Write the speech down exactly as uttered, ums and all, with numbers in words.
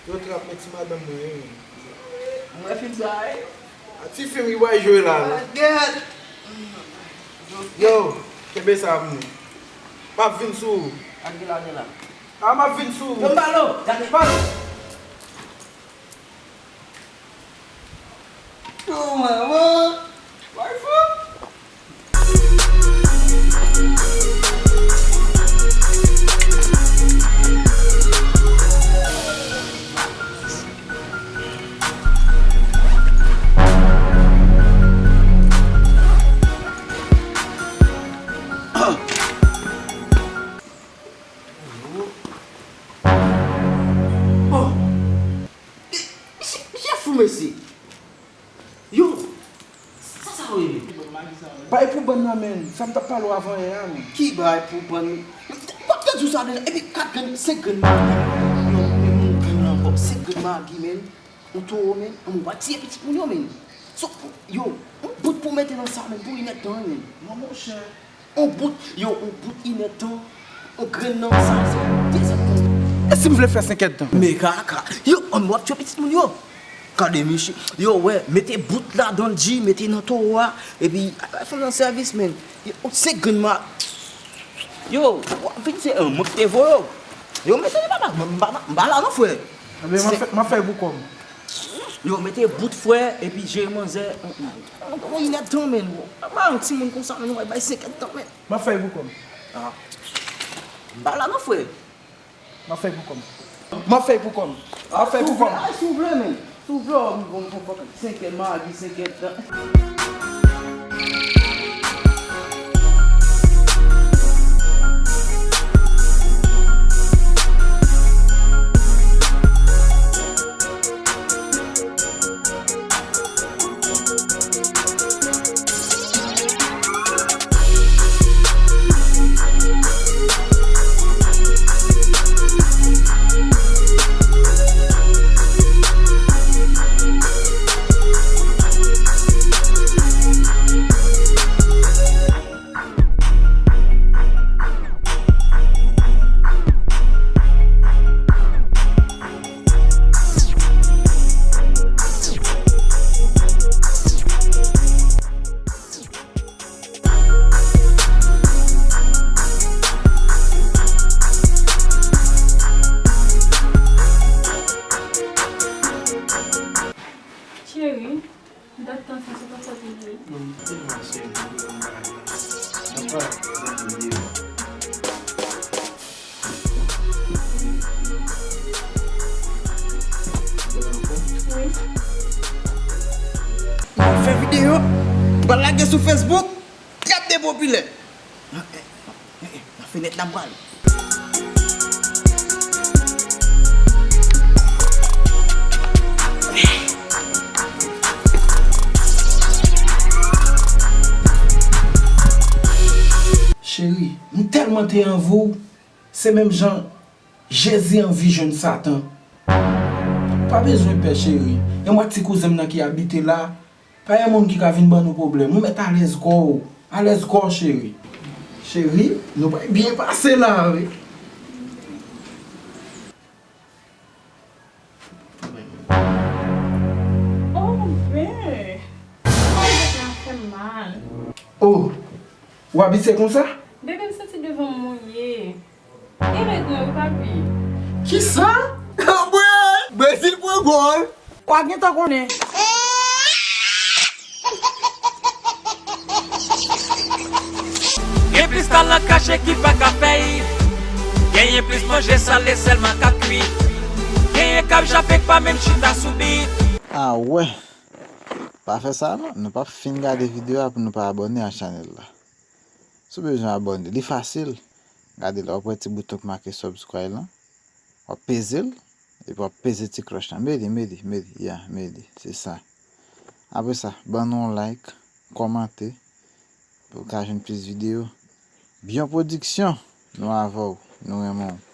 Yo trap men ti madanm mwen, wi. Mwen fin sa, wi. A ti fim ki bay jwe la, non? Gad. Yo, kenbe sa pou mwen. M ap vin sou ou. Gad gen la, gen la. A, m ap vin sou ou. Yo, m ba l, gade. M ap Oh, manman! Wifey! Oh! Misye, misye fou, mesye. Yo, sa sa yo ye, men? Bay pou bann nan, men. Sa m t ap pale w avan yè a, men. Ki bay pou bann? W ap te di w sa deja. Epi kat grenn, senk grenn magi. Yo, men moun grenn nan ankò. Senk grenn magi, men. Yon towo, men. Ann, w ap tiye pitit moun yo, men. So, yo, yon bout pou mete nan sa, men. Pou inèdtan, men. Non, monchè. On bout, yo, on bout inèdtan, on grenn nan sa, se de zèdtan. E si m vle fè senk èdtan? Men kaka, yo, on w ap tchwe pitit moun yo. Gade, mesye, yo, wè, mete bout ladan l, G, mete nan towo a, epi, a, fè m nan sèvis, men. Yo, senk grenn ma-, yo, w ap vin se, mwen ki te voye w. Yo, mete, m pa, m pa, m pa la non, frè. Ebyen, m ap fè, m ap fè pou kò m. Yo, mete bout frè, epi jere manzè. On, on, on inèdtan, men. Ba yon timoun konsa, men, w al bay senk èdtan, men. M ap fè l pou kò m. Ah. M pa la non, frè. M ap fè l pou kò m. M ap fè l pou kò m. M ap fè l pou kò m. Ay, si w vle, men. Si w vle, w bon, bon, bon, senk èd magi, senk èd tan. Cheri, dat tan sa se pa fòt ou vre. Non, se pa cheri, se yon bagay la. Nan pa nan videyo. Wi. Mwen fè videyo, m pral lage sou Facebook, trap de popilè. Nan, eh, eh, eh, nan fenèt la m pral. Cheri, m tèlman te anvi w, se menm jan Jezi anvi jwenn Satan. Pa bezwen pè, cheri. E mwen ak ti kouzen m nan ki abite la, pa gen moun ki ka vin ban nou pwoblèm. Ou mèt alèz kò w. Alèz kò w, cheri. Cheri, nou pral byen pase la, wi. Oh, ben. Oh, tèt la fè m mal. Oh, ou abitye konsa? Bebe, m santi devan m mouye. E règ mwen, wi, papi. Kisa? Anmwe! Brezil pran gòl! W a gentan konnen. Gen plis talan kache ki pa ka fèy. Genyen plis manje sale sèlman k ap kui. Genyen k ap jape k pa menm chita sou bit. Ah wè. Pa fè sa non, nou p ap fin gade videyo a pou nou pa abòne a chanèl la. Si w bezwen abòne, li fasil. Gade la, w ap wè ti bouton k make subscribe lan. W ap peze l, epi w ap peze ti klòch lan. Mete, mete, mete, ya, mete, se sa. Apre sa, ban nou yon like, kòmante, pou w ka jwenn plis videyo. Byon Pwodiksyon, nou avè w, nou renmen w.